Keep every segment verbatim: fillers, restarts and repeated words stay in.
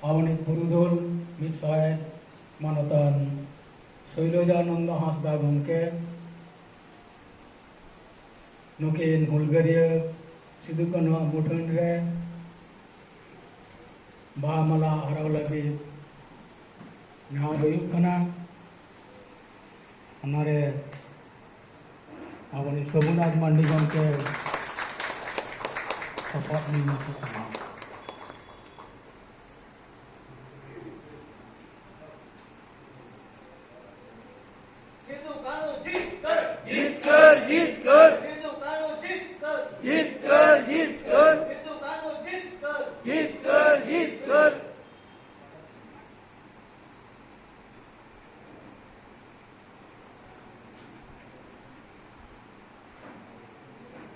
ᱟᱵᱚᱱᱤᱡ ᱯᱩᱨᱩᱫᱷᱩᱞ ᱢᱤᱫ ᱥᱚᱦᱮᱫ ᱢᱟᱱᱚᱛᱟᱱ ᱥᱳᱭᱞᱚᱡᱟᱱᱚᱱᱫᱚ ᱦᱟᱸᱥᱫᱟ ᱜᱚᱢᱠᱮ, ᱱᱩᱠᱤᱱ ᱦᱩᱞᱜᱟᱹᱨᱤᱭᱟᱹ ᱥᱤᱫᱩ ᱠᱟᱹᱱᱦᱩᱣᱟᱜ ᱢᱩᱴᱷᱟᱹᱱ ᱨᱮ ᱵᱟᱦᱟ ᱢᱟᱞᱟ ᱟᱨᱟᱣ ᱞᱟᱹᱜᱤᱫ ᱱᱮᱦᱚᱨ ᱦᱩᱭᱩᱜ ᱠᱟᱱᱟ᱾ ᱚᱱᱟᱨᱮ ᱟᱵᱚᱨᱮᱱ ᱥᱚᱢᱩᱱᱟᱛᱷ ᱢᱟᱱᱰᱤ ᱜᱚᱢᱠᱮ ᱥᱟᱯᱟᱵ ᱞᱤᱧ ᱢᱮᱛᱟᱜ ᱠᱟᱱᱟ᱾ ᱥᱤᱫᱩ ᱠᱟᱹᱱᱦᱩ ᱡᱤᱛᱠᱟᱹᱨ᱾ ᱡᱤᱛᱠᱟᱹᱨ, ᱡᱤᱛᱠᱟᱹᱨ᱾ ᱥᱤᱫᱩ ᱠᱟᱹᱱᱦᱩ ᱡᱤᱛᱠᱟᱹᱨ᱾ ᱡᱤᱛᱠᱟᱹᱨ, ᱡᱤᱛᱠᱟᱹᱨ᱾ ᱥᱤᱫᱩ ᱠᱟᱹᱱᱦᱩ ᱡᱤᱛᱠᱟᱹᱨ᱾ ᱡᱤᱛᱠᱟᱹᱨ, ᱡᱤᱛᱠᱟᱹᱨ᱾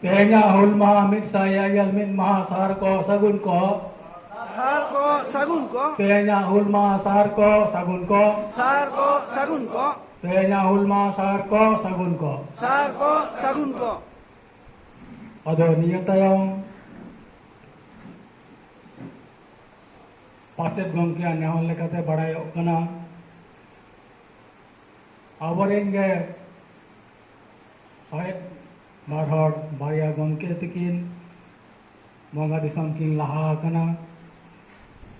ᱛᱮᱦᱮᱧᱟᱜ ᱦᱩᱞ ᱢᱟᱦᱟ ᱢᱤᱫ ᱥᱟᱭ ᱮᱭᱟᱭ ᱜᱮᱞ ᱢᱤᱫ ᱢᱟᱦᱟ ᱥᱟᱨ ᱠᱚ ᱥᱟᱹᱜᱩᱱ ᱠᱚ᱾ ᱥᱟᱨ ᱠᱚ ᱥᱟᱹᱜᱩᱱ ᱠᱚ᱾ ᱛᱮᱦᱮᱧᱟᱜ ᱦᱩᱞ ᱢᱟᱦᱟ ᱥᱟᱨ ᱠᱚ ᱥᱟᱹᱜᱩᱱ ᱠᱚ᱾ ᱥᱟᱨ ᱠᱚ ᱥᱟᱹᱜᱩᱱ ᱠᱚ᱾ ᱛᱮᱦᱮᱧᱟᱜ ᱦᱩᱞ ᱢᱟᱦᱟ ᱥᱟᱨ ᱠᱚ ᱥᱟᱹᱜᱩᱱ ᱠᱚ᱾ ᱥᱟᱨ ᱠᱚ ᱥᱟᱹᱜᱩᱱ ᱠᱚ᱾ ᱟᱫᱚ ᱱᱤᱭᱟᱹ ᱛᱟᱭᱚᱢ ᱯᱟᱪᱮᱫ ᱜᱚᱢᱠᱮᱭᱟᱜ ᱱᱮᱦᱚᱨ ᱞᱮᱠᱟᱛᱮ ᱵᱟᱲᱟᱭᱚᱜ ᱠᱟᱱᱟ, ᱟᱵᱚᱨᱮᱱ ᱜᱮ ᱥᱚᱦᱮᱫ ᱵᱟᱨ ᱦᱚᱲ, ᱵᱟᱨᱭᱟ ᱜᱚᱢᱠᱮ ᱛᱟᱹᱠᱤᱱ ᱵᱚᱸᱜᱟ ᱫᱤᱥᱚᱢ ᱠᱤᱱ ᱞᱟᱦᱟ ᱟᱠᱟᱱᱟ᱾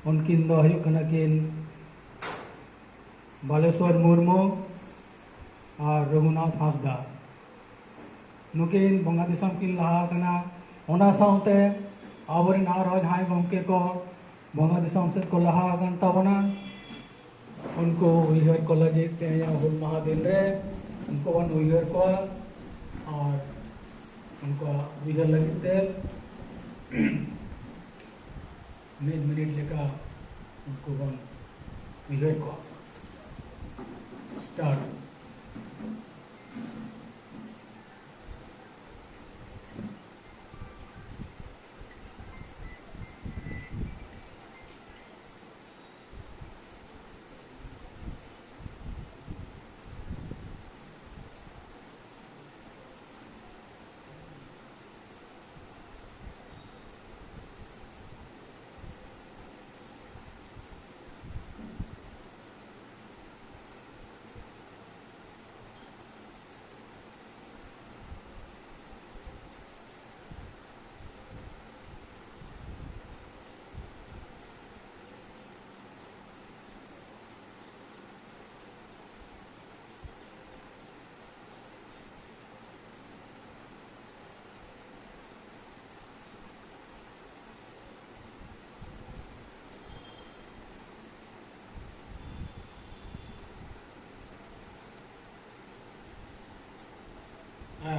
ᱩᱱᱠᱤᱱ ᱫᱚ ᱦᱩᱭᱩᱜ ᱠᱟᱱᱟ ᱠᱤᱱ ᱵᱟᱞᱮᱥᱣᱚᱨ ᱢᱩᱨᱢᱩ ᱟᱨ ᱨᱚᱜᱷᱩᱱᱟᱛᱷ ᱦᱟᱸᱥᱫᱟ᱾ ᱱᱩᱠᱤᱱ ᱵᱚᱸᱜᱟ ᱫᱤᱥᱚᱢ ᱠᱤᱱ ᱞᱟᱦᱟ ᱟᱠᱟᱱᱟ᱾ ᱚᱱᱟ ᱥᱟᱶᱛᱮ ᱟᱵᱚᱨᱮᱱ ᱟᱨᱦᱚᱸ ᱡᱟᱦᱟᱸᱭ ᱜᱚᱢᱠᱮ ᱠᱚ ᱵᱚᱸᱜᱟ ᱫᱤᱥᱚᱢ ᱥᱮᱫ ᱠᱚ ᱞᱟᱦᱟ ᱟᱠᱟᱱ ᱛᱟᱵᱚᱱᱟ, ᱩᱱᱠᱩ ᱩᱭᱦᱟᱹᱨ ᱠᱚ ᱞᱟᱹᱜᱤᱫ ᱛᱮᱦᱮᱧᱟᱜ ᱦᱩᱞ ᱢᱟᱦᱟ ᱫᱤᱱ ᱨᱮ ᱩᱱᱠᱩ ᱵᱚᱱ ᱩᱭᱦᱟᱹᱨ ᱠᱚᱣᱟ᱾ ᱟᱨ ᱩᱱᱠᱩᱣᱟᱜ ᱩᱭᱦᱟᱹᱨ ᱞᱟᱹᱜᱤᱫ ᱛᱮ ᱢᱤᱫ ᱢᱤᱱᱤᱴ ᱞᱮᱠᱟ ᱩᱱᱠᱩ ᱵᱚᱱ ᱩᱭᱦᱟᱹᱨ ᱠᱚᱣᱟ᱾ Start.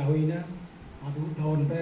ᱦᱩᱭᱱᱟ, ᱢᱟ ᱫᱩᱲᱩᱵ ᱛᱟᱵᱚᱱ ᱯᱮ᱾